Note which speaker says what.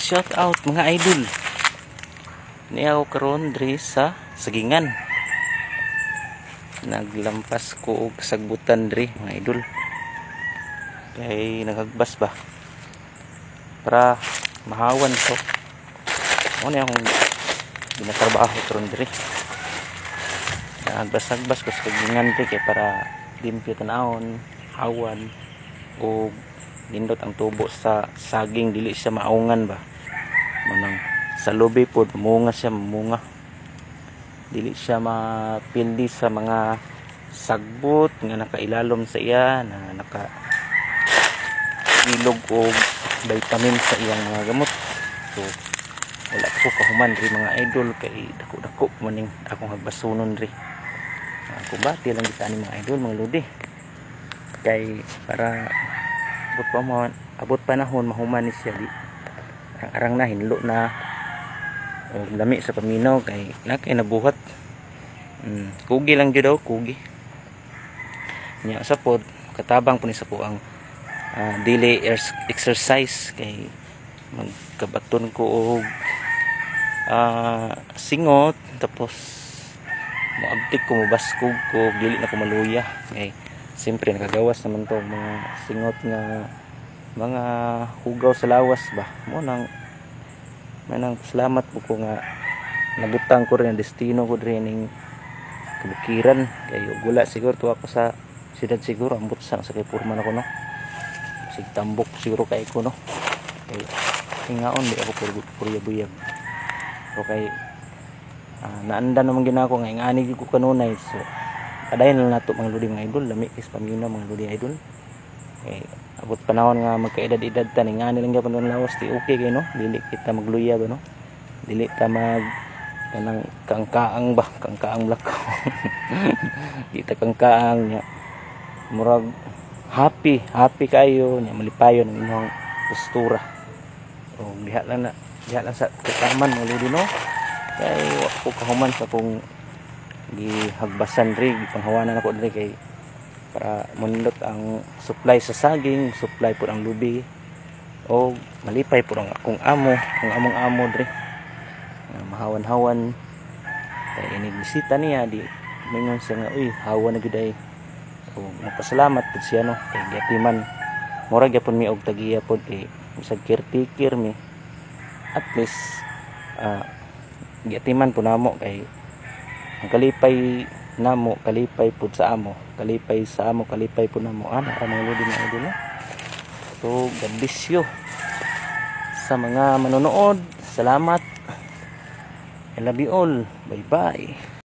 Speaker 1: Shout out, mga idol. Niya ako karon diri sa sagingan. Naglampas ko og sagbutan diri, mga idol. Kay naghagbas ba? Para mahawan ko. Mo ni akong ginatrabaho karon diri. Nagbas-hagbas ko sa sagingan diri kay para limpyo tan-awon, hawan o nindot ang tubo sa saging, dili siya maungan ba. Manang sa lubi pod munga siya, munga. Dili siya mapildi sa mga sagbot nga nakailalom sa iya na naka ilog og vitamin sa iyang mga gamot. So wala ko kahuman ri, mga idol, kay dako-dako maning akong hagbasunon ri. Kumbati lang kita ani, mga idol, mga lodi. Kay para abot pa mo, abot panahon mahuman ni siya, di arang-arang na, hinlo na og lami sa paminaw kay na kay nabuhat. Kugi lang jud daw, kugi. Nya sa pod katabang po ni sa po ang daily exercise kay magkabaton ko og singot, tapos moabtik ko, mobaskog ko, dili na ko maluya kay siyempre nakagawas naman to mga singot nga mga hugaw sa lawas ba. Mo nang manang salamat po ko nga nabutang ko rin ang destino ko rin ning kabukiran kay wala siguro tuwa ko sa siyudad. Siguro ambot sa kay purman ako, no? Sig tambok siguro kay ko, no? Kay hingaon di ako purya buyag. So kay naanda naman ginako nga ingani gyud ko kanunay. So padayon lang nato, mga lodi, mga idol. Lami kay paminaw, mga lodi, idol. Kay abot panahon nga magkaedad-edad ta, ingani lang gyapon ang lawas, di okay kay, no? Dili kita magluya ba, no? Dili ta mag kanang kangkaang ba, kangkaang lakaw. Di ta kangkaang nya. Murag happy, happy kayo nya, malipayon ang inyong postura. O diha lang na, diha lang sa kataman, mga lodi, no? Kay wa ko kahuman sa akong gihagbasan ri, gipanghawanan ako diri kay para munindot ang supply sa saging, supply po ang lubi o malipay po ang akong amo, ang among amo diri. Mahawan-hawan kay inig bisita niya, di mingon siya nga, "Uy, hawa na gyud ay." O magpasalamat pud siya, no? Kay giatiman, mura gyapon mi og tagiya pod kay bisag caretaker mi, at least giatiman po namo kay ang kalipay namo, kalipay pud sa amo, kalipay sa amo, kalipay pud namo ana ra, mga lodi, mga idol, no? So God bless you sa mga manonood. Salamat. I love you all. Bye bye.